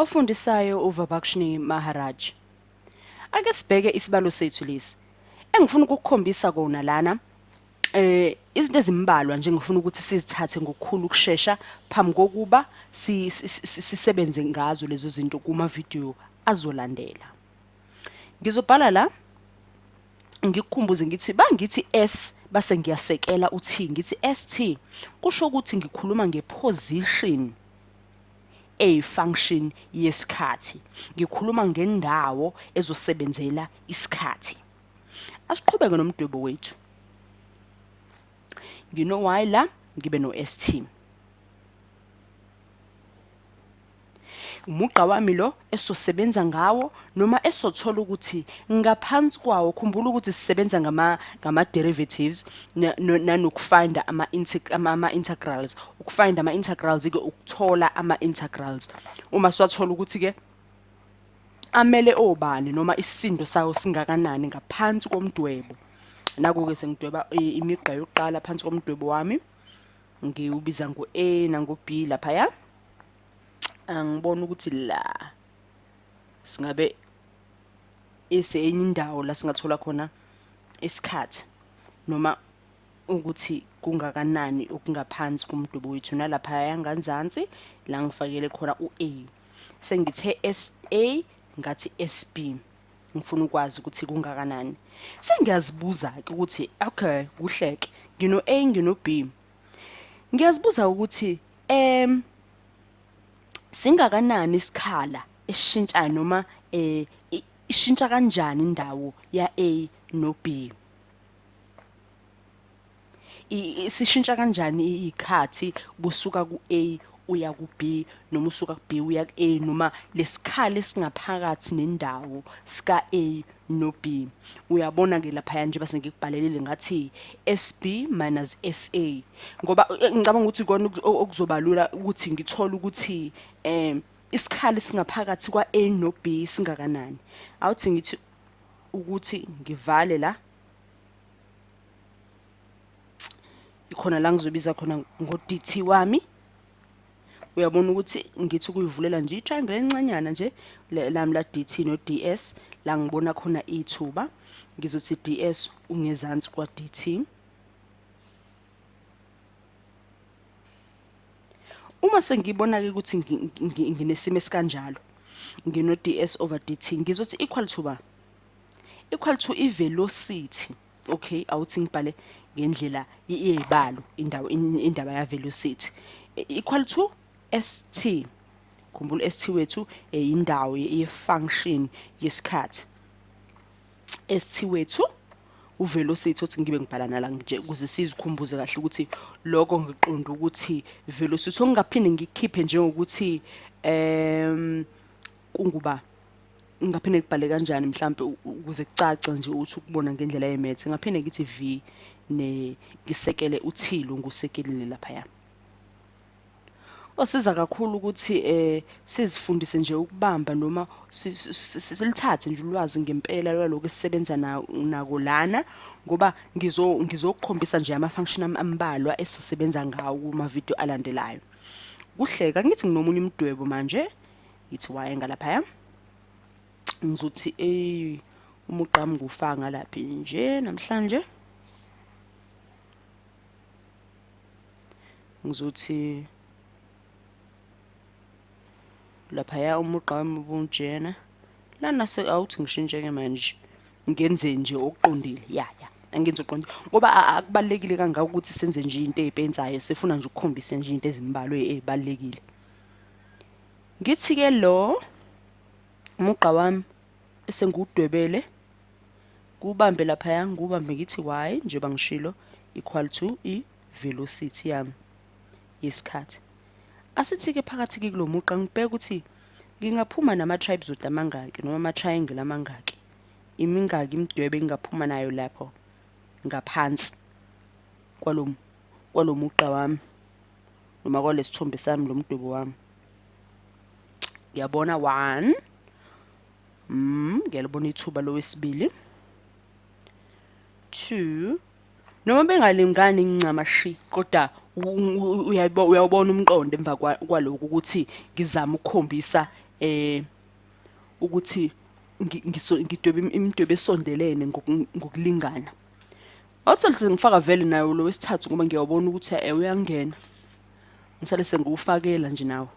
Ofundisayo uVabakshni Maharaj. Ake sibheke isibalo sethu lesi. Engifuna ukukukhombisa kona lana izinto ezimbalwa nje ngifuna ukuthi sizithathe ngokukhulu ukushesha phambi kokuba sisebenze ngazo lezo zinto kuma video azolandela. Ngizobhala la ngikukhumbuze ngithi bangithi S base ngiyasekela uT ngithi ST kusho ukuthi ngikhuluma ngeposition eyi-function yesikhathi. Ngikhuluma ngendawo ezosebenzela isikhathi. Asiqhubeke nomdwebo wethu. Ngino-Y la, ngibe no-ST. Umugqa wami lo esizosebenza ngawo noma esizothola ukuthi ngaphansi kwawo khumbula ukuthi sisebenza ngama ngama derivatives nanokufinda ama ama integrals ukufinda ama integrals ke ukuthola ama integrals uma siwathola ukuthi ke amele obani noma isisindo sawo singakanani ngaphansi komdwebo naku-ke sengidweba imigqa yokuqala phansi komdwebo wami ngiwubiza ngo-A nango-B laphaya angibona ukuthi la singabe isenye indawo la singathola khona isikhathi noma ukuthi kungakanani okungaphansi komdwebo wethu nalapha yanganzansi la ngifakele khona u-A sengithe SA ngathi SB ngifuna ukwazi ukuthi kungakanani sengiyazibuza ke ukuthi okay kuhleke ngino A ngino B ngiyazibuza ukuthi em singakanani isikhala esishintshayo noma eh ishintsha kanjani indawo ya A no B Sishintsha kanjani iy'khathi kusuka ku-A uya ku-B noma usuka ku-B uya ku-A noma lesikhala esingaphakathi nendawo sika-A no-B. Uyabona-ke laphaya njengoba sengikubhalelile ngathi SB minus SA ngoba ngicabanga ukuthi ikona okuzoba lula ukuthi ngithole ukuthi um isikhala esingaphakathi kwa-A no-B singakanani. Awuthi ngithi ukuthi ngivale la ikhona la ngizobiza khona ngo-dt wami uyabona ukuthi ngithi ukuyivulela nje i-triangle encanyana nje lami la dt no-ds la ngibona khona ithuba ngizothi ds ungezansi kwa-dt uma sengibona-ke ukuthi nginesimo esikanjalo ngino-ds over dt ngizothi equal to ba equal to i-velocity okay awuthi ngibhale ngendlela yezibalo indawo indaba ya velocity equal to st khumbula st wethu indawo ye function yesikhathi st wethu uvelocity othi ngibe ngibhala nala nje ukuze sizikhumbuze kahle ukuthi lokho ngiqonda ukuthi velocity ongaphinde ngikhiphe njengokuthi em kunguba Ngingaphinde ngibhale kanjani mhlampe ukuze kucace nje ukuthi ukubona ngendlela yemethe ngaphinde ngithi V ne ngisekele uT lo ngusekelile laphaya. Osiza kakhulu ukuthi eh sizifundise nje ukubamba noma silithathe nje ulwazi ngempela lwalokho esisebenza nako lana ngoba ngizo ngizokukhombisa nje ama function ambalwa esisebenza ngawo kuma video alandelayo. Kuhleka ngithi nginomunye umdwebo manje ngithi waye ngalaphaya ngizothi ey umugqa wami ngiwufaka ngalaphi nje namhlanje ngizothi laphaya umugqa wami ubunjena lana se awuthi ngishintshe-ke manje ngenze nje okuqondile ya ya angenze okuqondile ngoba akubalulekile kangaka ukuthi senze nje into ey'pensayo sifuna nje ukukhombisa nje into ezimbalwa ey'balulekile Ngithi-ke lo umugqa wami esengiwudwebele kuwubambe laphaya ngiwubambe ngithi y njengoba ngishilo equal to i-velocity yami yesikhathi. Asithi-ke phakathi-ke kulo mugqa ngibheke ukuthi ngingaphuma nama-tribesod amangaki noma ama-triangle amangaki imingaki imidwebo engingaphuma nayo lapho ngaphansi kwalo kwalo mugqa wami noma kwalesithombe sami lo mdwebo wami ngiyabona 1 ngiyalibona ithuba lowesibili 2 noma bengalingani ncamashi kodwa uyawubona umqondo emva kwalokhu ukuthi ngizama ukukhombisa Ukuthi ngidwebe imidwebo esondelene ngokulingana. Awuthi sengifaka vele nayo lo wesithathu ngoba ngiyawubona ukuthi uyangena. Ngisale sengiwufakela nje nawo.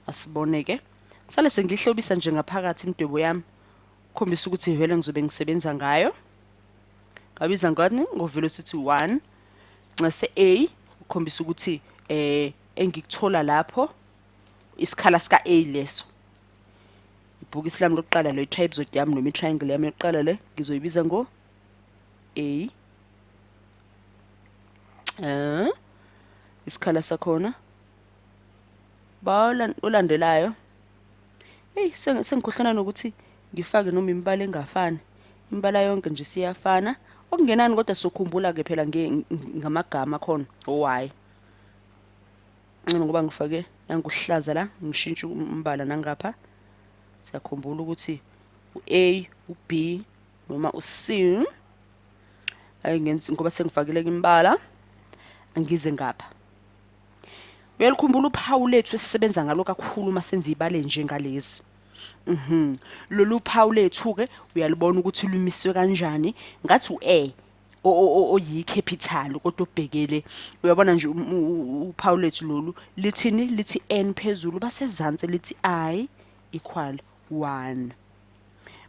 Asibone-ke. Sale sengihlobisa nje ngaphakathi imidwebo yami. Ukukhombisa ukuthi vele ngizobe ngisebenza ngayo. Ngabiza ngani? Ngo-velocity 1. Nxese A ukukhombisa ukuthi engikuthola lapho isikhala sika A leso. Ibhokisi lami lokuqala lo, i-trapezoid yami noma i-triangle yami yokuqala le ngizoyibiza ngo A. Isikhala sakhona ba olandelayo. Hey, sengikhohlana nokuthi ngifake noma imibala engafani. Imibala yonke nje siyafana. Okungenani kodwa sokhumbula ke phela ngamagama khona y. Ngcono ngoba ngifake nanguhlaza la, ngishintshe umbala nangapha. Siyakhumbula ukuthi u-A, u-B noma u-C. Ayi ngenzi ngoba sengifakile imibala, angize ngapha. Uyalikhumbula uphawu lethu esisebenza ngalo kakhulu uma senza ibale njengalezi. Lolu phawu lethu ke uyalibona ukuthi lumiswe kanjani. Ngathi u-A oyi-capital kodwa obhekele. Uyabona nje uphawu lethu lolu lithini? Lithi N phezulu, basezansi lithi I equal 1.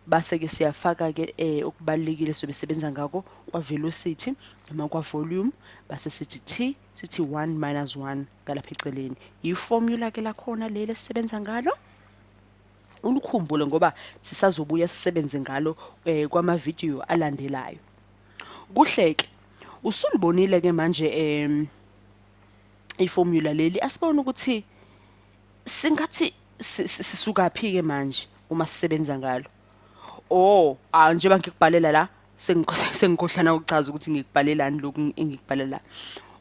Base ke siyafaka ke okubalulekile sobe sebenza ngako kwa velocity noma kwa volume, base sithi T, sithi 1 minus 1 ngalapha eceleni. I-formula ke lakhona leli esisebenza ngalo. Ulikhumbule ngoba sisazobuya sisebenze ngalo kwama video alandelayo. Kuhleke usulibonile ke manje iformula leli. Asibone ukuthi singathi sisuka phi ke manje uma sisebenza ngalo. Oh, njengoba ngikubhalela la sengikhohlana ukuchaza ukuthi ngikubhalelani lokhu engikubhalela.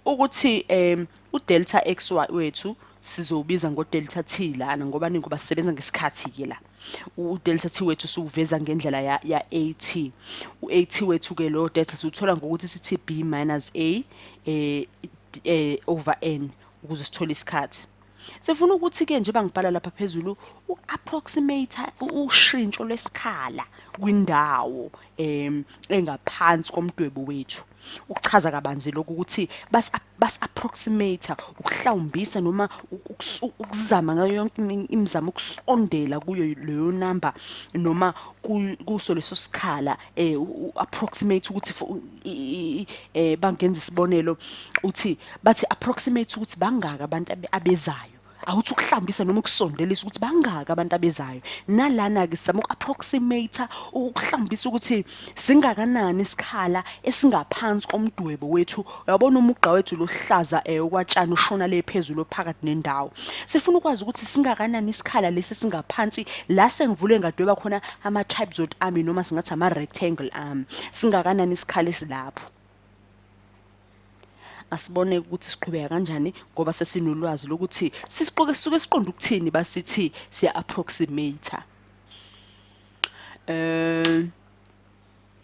Ukuthi udelta x wethu sizobiza ngodelta t lana ngoba ningoba sisebenza ngesikhathi ke la. Udelta t wethu siwuveza ngendlela ya at. U-at wethu ke lo delta siwuthola ngokuthi sithi b minus a over n ukuze sithole isikhathi. Sifuna ukuthi ke nje bangibhala lapha phezulu uapproximate ushintsho lwesikhala kwindawo engaphansi komdwebo wethu. Ukuchaza kabanzi lokhu ukuthi bas approximate ukuhlawumbisa noma ukuzama ngayo yonke imizamo ukusondela kuyo leyo number noma kuso leso sikhala, approximate ukuthi bangenza isibonelo uthi bathi approximate ukuthi bangaka abantu abezayo. Awuthi ukuhlambisa noma ukusondelisa ukuthi bangaka abantu abezayo. Nalana ke sizama uku-approximate ukuhlambisa ukuthi singakanani isikhala esingaphansi komdwebo wethu. Uyabona umugqa wethu lohlaza okwatshani ushona le phezulu phakathi nendawo. Sifuna ukwazi ukuthi singakanani isikhala lesi singaphansi la sengivule ngadweba khona ama-trapezoid ami noma singathi ama-rectangle ami. Singakanani isikhala esilapho. Asibone ukuthi siqhubeka kanjani ngoba sesinolwazi lokuthi sisiqoke sisuke siqonda ukuthini basithi siya approximate.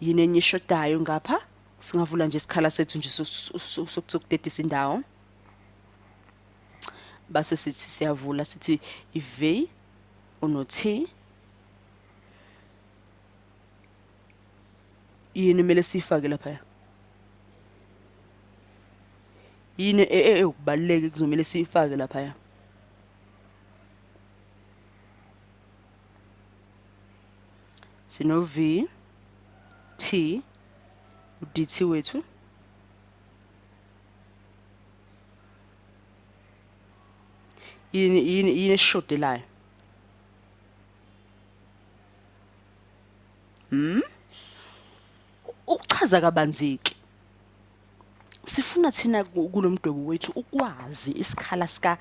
Yini enye eshodayo ngapha? Singavula nje isikhala sethu nje sokudedisa indawo. Base sithi siyavula sithi i-V uno T. Yini kumele siyifake lapha? Yini ewukubaluleka kuzomele siyifake lapha? Sino V T dt wethu. Yini eshodelayo? Ukuchaza kabanzi ke sifuna thina kulomdwebo wethu ukwazi isikhala sika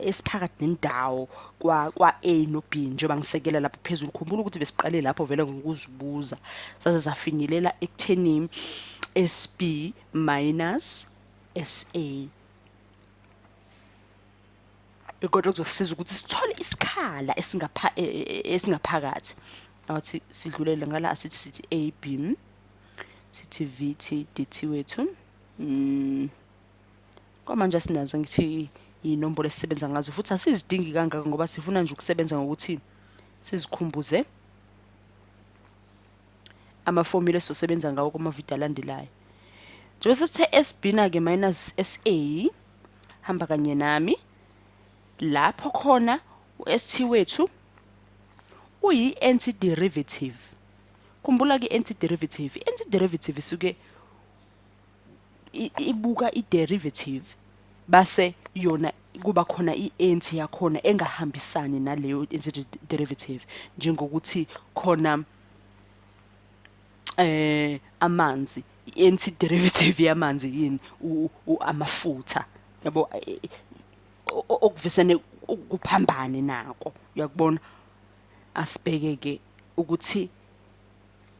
esiphakathi nendawo kwa A no B njengoba ngisekela lapha phezulu. Khumbula ukuthi besiqale lapho vele ngokuzibuza saze safinyelela ekutheni SB minus SA. Kodwa kuzosiza ukuthi sithole isikhala esingaphakathi. Awuthi sidlulele ngala, asithi sithi A B sithi V T D T wethu. Kwamanje asinazo ngithi Iy'nombolo esisebenza ngazo futhi asizidingi kangaka ngoba sifuna nje ukusebenza ngokuthi sizikhumbuze amafomula esizosebenza ngawo kumavidiyo alandelayo. Njengoba sesithe SB na-ke minus SA, hamba kanye nami lapho khona u-ST wethu uyi-antiderivative. Khumbula-ke i-antiderivative, i-antiderivative isuke ibuka i-derivative base yona kuba khona i-anti yakhona engahambisani naleyo antiderivative, njengokuthi khona amanzi, i-antiderivative yamanzi yini? Amafutha, yabo, okuvesane kuphambane nako, uyakubona. Asibheke ke ukuthi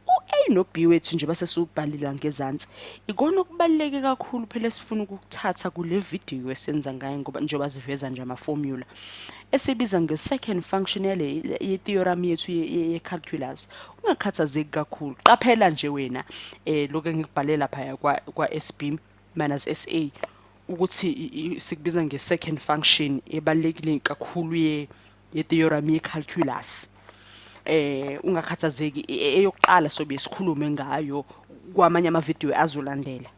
u-A no-B wethu nje base siwubhalile ngezansi. Ikona okubaluleke kakhulu phela esifuna ukukuthatha kule video esenza ngayo, ngoba njengoba siveza nje ama-formula esibiza nge-second function yale ye-theorem yethu ye-calculus. Ungakhathazeki kakhulu, qaphela nje wena lokho engikubhale lapha kwa SB minus SA ukuthi sikubiza nge-second function ebalulekile kakhulu ye-theorem ye-calculus. Ungakhathazeki, eyokuqala sobe sikhulume ngayo kwamanye amavidiyo azolandela.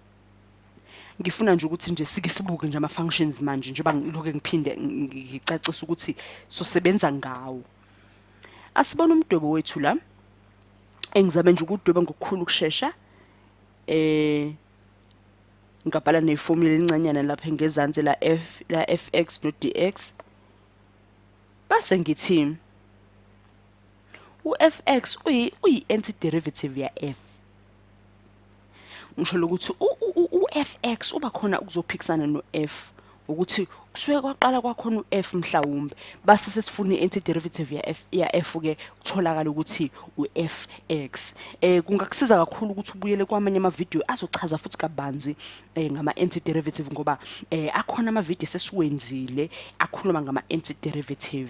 Ngifuna nje ukuthi nje sike sibuke nje ama-functions manje, njengoba ngilokhu ngiphinde ngicacisa ukuthi sosebenza ngawo. Asibone umdwebo wethu la, engizame nje ukudweba ngokukhulu ukushesha. Ngabhala nefomula elincanyana lapha ngezansi la f, la fx no dx, base ngithi u-fx uyi-antiderivative ya f. Ngisho ukuthi u-fx uba khona ukuzophikisana no-f, ukuthi kusuke kwaqala kwakhona u-f mhlawumbe, base sesifuna i-antiderivative ya f ke kutholakala ukuthi u-fx. Kungakusiza kakhulu ukuthi ubuyele kwamanye amavidiyo azochaza futhi kabanzi ngama-antiderivative, ngoba akhona amavidiyo sesiwenzile akhuluma ngama-antiderivative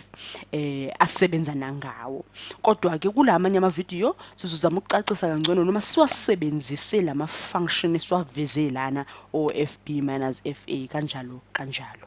asebenza nangawo. Kodwa ke kulamanye amavidiyo sizozama ukucacisa kangcono noma siwasebenzise lama function esiwaveze lana, o FB minus FA kanjalo kanjalo.